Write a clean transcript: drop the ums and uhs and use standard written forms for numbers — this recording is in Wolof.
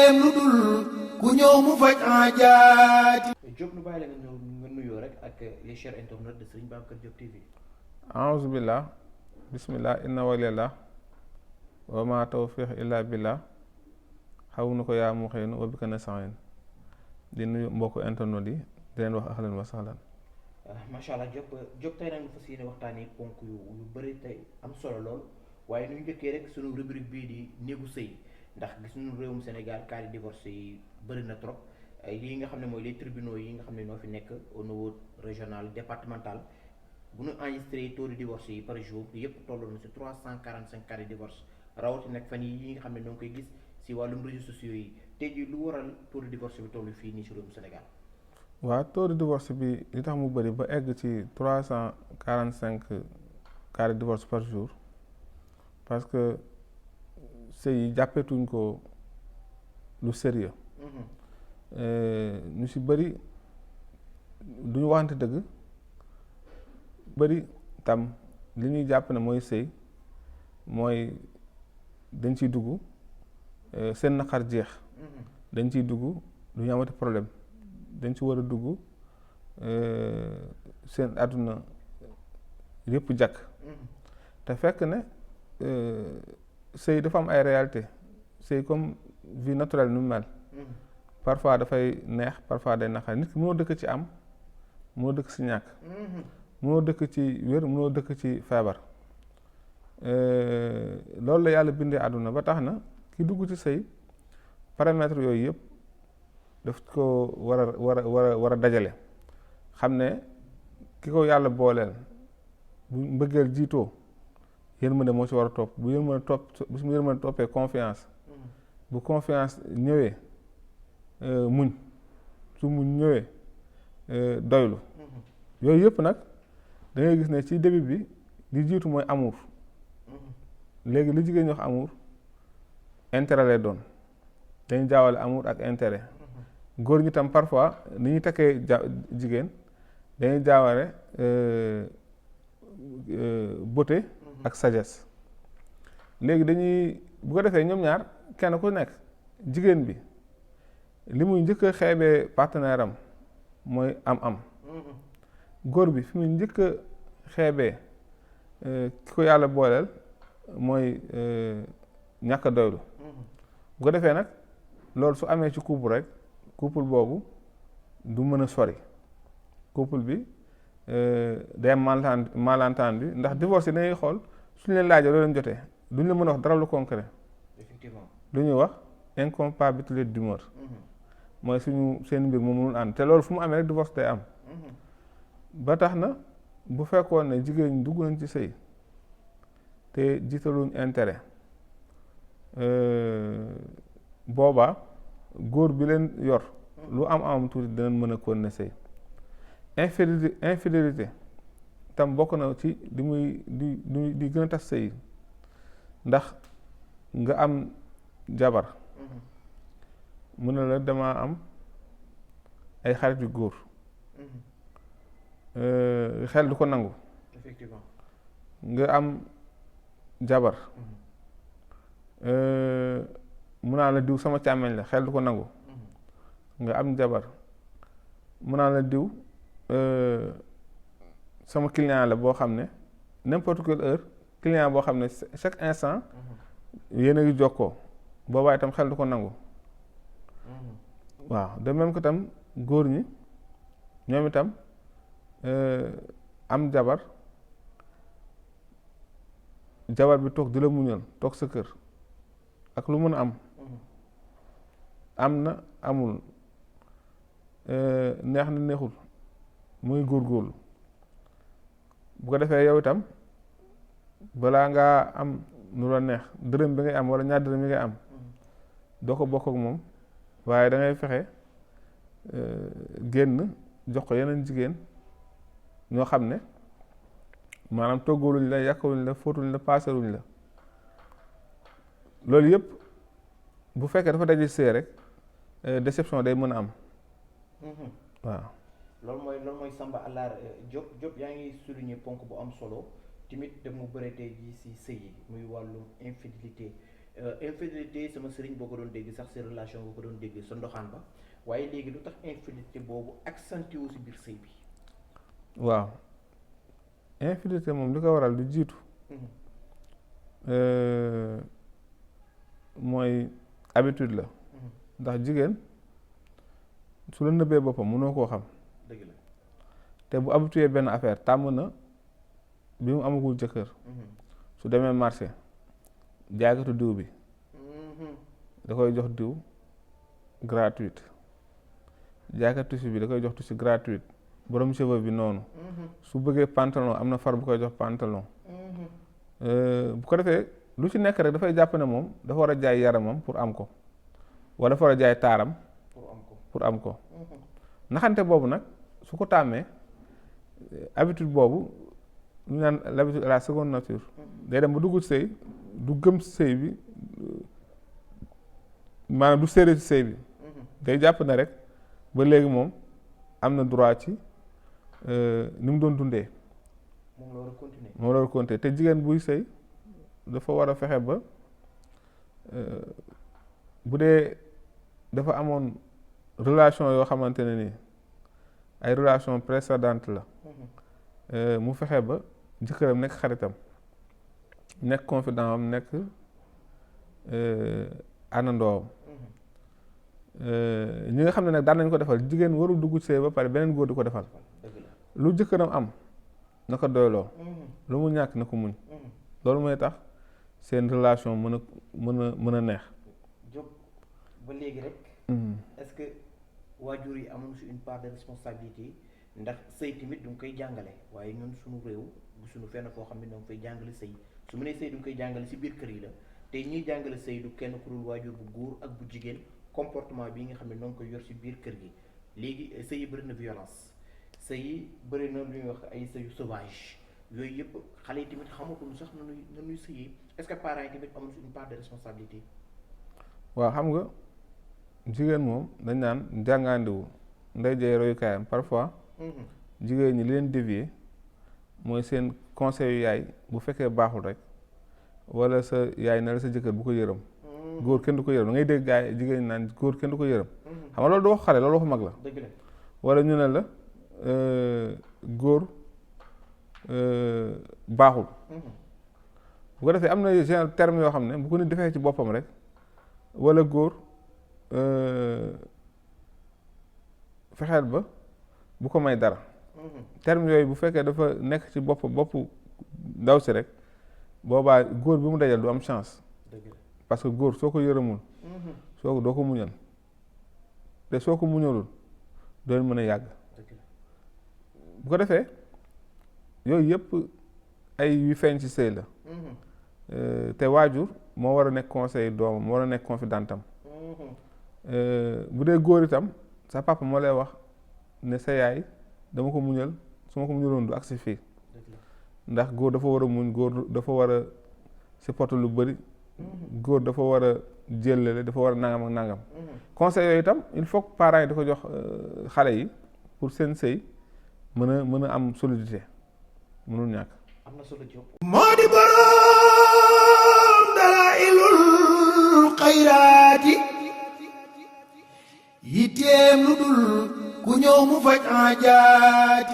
leneen lu dul ku ñëw mu faj aajaati. Diop nu bàyyi la nga nuyoo rek ak les chers internautes de Serigne Babacar Diop TV. a'uuzu billah bismillah inna walillah wa ma tawfiq illa billah xaw na ko yaa mu xëy na wa bika nasta'in di nuyu mbokku internautes yi di leen wax ahlan wa sahlan. macha allah Diop tey nag ñu fas yéene waxtaanee ponk yu bëri tey am solo lool waaye nu ñu njëkkee rek sunu rubrique bii di néegu sëy ndax gis nañu réewum Sénégal cas de divorce yi bëri na trop lii nga xam ne mooy les tribunaux yi nga xam ne ñoo fi nekk au niveau régional départemental bu ñu enregistré taux de divorce yi par jour yëpp tolloon na si 345 cas de divorce rawati nag fan yi nga xam ne ñoo ngi koy gis si wàllum réseaux sociaux yi tey jii lu waral taux de divorce bi toll fii nii si réewum Sénégal. waaw taux de divorce bi li tax mu bëri ba egg ci 345 cas de divorce par jour parce que sëy yi jàppeetuñ ko lu sérieux ñu si bëri duñu waxante dëgg bëri tam li ñuy jàpp ne mooy sëy mooy dañ ciy dugg seen naqar jeex dañ ciy dugg du ñu amati problème dañ ci war a dugg seen àdduna yëpp jàkk te fekk ne sëy dafa am ay réalité sëy comme vie naturelle nu mel parfois dafay neex parfois day naqar nit ki mënoo dëkk ci am mënoo dëkk ci ñàkk mënoo dëkk ci wér mënoo dëkk ci feebar loolu la yàlla bindee àdduna ba tax na ki dugg ci sëy paramètres yooyu yëpp daf ko war a dajale xam ne ki ko yàlla booleel bu mbëggeel jiitoo yërmande moo ci war a topp bu yërmande toppee confiance bu confiance ñëwee muñ su muñ ñëwee doylu yooyu yëpp nag da ngay gis ne ci début bi li jiitu mooy amour léegi li jigéen ñi wax amour intérêt lay doon dañu jaawale amour ak intérêt góor ñi tam parfois ni ñuy takkee jigéen dañuy jaawale beauté ak sagesse léegi dañuy bu ko defee ñoom ñaar kenn ku nekk jigéen bi li muy njëkk a xeebee partenaire am mooy am góor bi fi muy njëkk a xeebee ki ko yàlla booleel mooy ñàkk a doylu bu ko defee nag loolu su amee ci couple rek couple boobu du mën a sori couple bi day am malentendu ndax divorce yi dañuy xool suñu leen laajee loolu leen jotee duñ la mën a wax dara lu concret effectivement lu ñuy wax incompatibilité d'humeur mooy seen mbir moom mënul ànd te loolu fu mu amee rek divorce day am ba tax na bu fekkoon ne jigéen ñi dugg nañ ci sëy te jiitaluñ intérêt boobaa góor bi leen yor lu am tuuti dinañ mën a continuer sëy infidélité tam bokk na ci di gën a tas sëy ndax nga am jabar mu ne la damaa am ay xarit yu góor xel du ko nangu effectivement nga am jabar mun naa la diw sama càmmeñ la xel du ko nangu nga am jabar mun naa la diw sama client la boo xam ne n'importe quelle heure client boo xam ne chaque instant yéen a ngi jokkoo boobaa itam xel du ko nangu waaw de même que tam góor ñi ñoom itam am jabar bi toog di la muñal toog sa kër ak lu mën a am na amul neex na neexul muy góorgóorlu bu ko defee yow itam balaa ngaa am nu la neex dërëm bi ngay am wala ñaar dërëm yi ngay am doo ko bokk ak moom waaye da ngay fexe génn jox ko yeneen jigéen ñoo xam ne maanaam toggaluñ la yàkkaluñ la fóotuñ la paasaluñ la loolu yëpp bu fekkee dafa daje see rek déception day mën a am waaw. loolu mooy Samba Allaar Diop yaa ngi souligner ponk bu am solo tamit dem mu bëre tey jii si sëy yi muy wàllum infidélité infidélité sama sëriñ boo ko doon dégg sax sa relation boo ko doon dégg sa ndoxaan ba waaye léegi lu tax infidélité boobu accentué wu si biir sëy bi. waaw infidélité moom li ko waral du jiitu mooy habitude la ndax jigéen su la nëbbee boppam mënoo koo xam. dëgg la te bu habitué benn affaire tàmm na bi mu amagul jëkkër su demee marché jaaykatu diw bi da koy jox diw gratuite jaaykatu tissu bi da koy jox tissu gratuite borom cheveux bi noonu su bëggee pantalon am na far bu koy jox pantalon bu ko defee lu ci nekk rek dafay jàpp ne moom dafa war a jaay yaramam pour am ko wala dafa war a jaay taaram pour am ko naxante boobu nag su ko tàmmee habitude boobu ñu naan l'habitude à la seconde nature day dem ba dugg ci sëy du gëm sëy bi maanaam du sérieux ci sëy bi day jàpp ne rek ba léegi moom am na droit ci ni mu doon dundee moom la war a continuer te jigéen buy sëy dafa war a fexe ba bu dee dafa amoon relation yoo xamante ne ni ay relation précédente la mu fexe ba jëkkëram nekk xaritam nekk confident am nekk àndandoom ñi nga xam ne nag daan nañ ko defal jigéen warul dugg ci sëy ba pare beneen góor di ko defal lu jëkkëram am na ko doyloo lu mu ñàkk na ko muñ loolu mooy tax seen relation mën a neex. Diop ba léegi rek. est-ce que waajur yi amuñu si une part de responsabilité ndax sëy tamit du nga koy jàngale waaye ñun suñu réew suñu fenn foo xam ne da nga koy jàngale sëy su mu nee sëy du nga koy jàngale si biir kër yi la te ñuy jàngale sëy du kenn ku dul waajur bu góor ak bu jigéen comportement bi nga xam ne noo ngi koy yor si biir kër gi léegi sëy yi bëri na violence sëy yi bëri na lu ñuy wax ay sëyu sauvage yooyu yëpp xale yi tamit xamatuñu sax nanuy sëyee est-ce que parents yi tamit amuñu une part de responsabilité. waaw xam nga jigéen moom dañ naan jàngaandiwu nday jey royukaayam parfois jigéen ñi li leen dévier mooy seen conseil yu yaay bu fekkee baaxul rek wala sa yaay na la sa jëkkër bu ko yërëm góor kenn du ko yërëm da ngay dégg gaay jigéen ñi naan góor kenn du ko yërëm xam nga loolu du wax xale loolu waxu mag la wala ñu ne la góor baaxul bu ko defee am na genre terme yoo xam ne bu ko nit defee ci boppam rek wala góor fexeel ba bu ko may dara terme yooyu bu fekkee dafa nekk ci boppu ndaw si rek boobaa góor bi mu dajal du am chance parce que góor soo ko yërëmul doo ko muñal te soo ko muñalul doon mën a yàgg bu ko defee yooyu yëpp ay yu feeñ ci sëy la te waajur moo war a nekk conseil doomam moo war a nekk confidentam bu dee góor itam sa papa moo lay wax ne sa yaay dama ko muñal su ma ko muñaloon du agsi fii ndax góor dafa war a muñ góor dafa war a supporter lu bëri góor dafa war a jëllale dafa war a nangam ak nangam conseil yooyu itam il faut que parents yi da ko jox xale yi pour seen sëy mën a am solidité mënul ñàkk. am na solo Diop. moo di boroom dalaa'ilul xayraati yitteem lu dul ku ñëw mu faj aajaati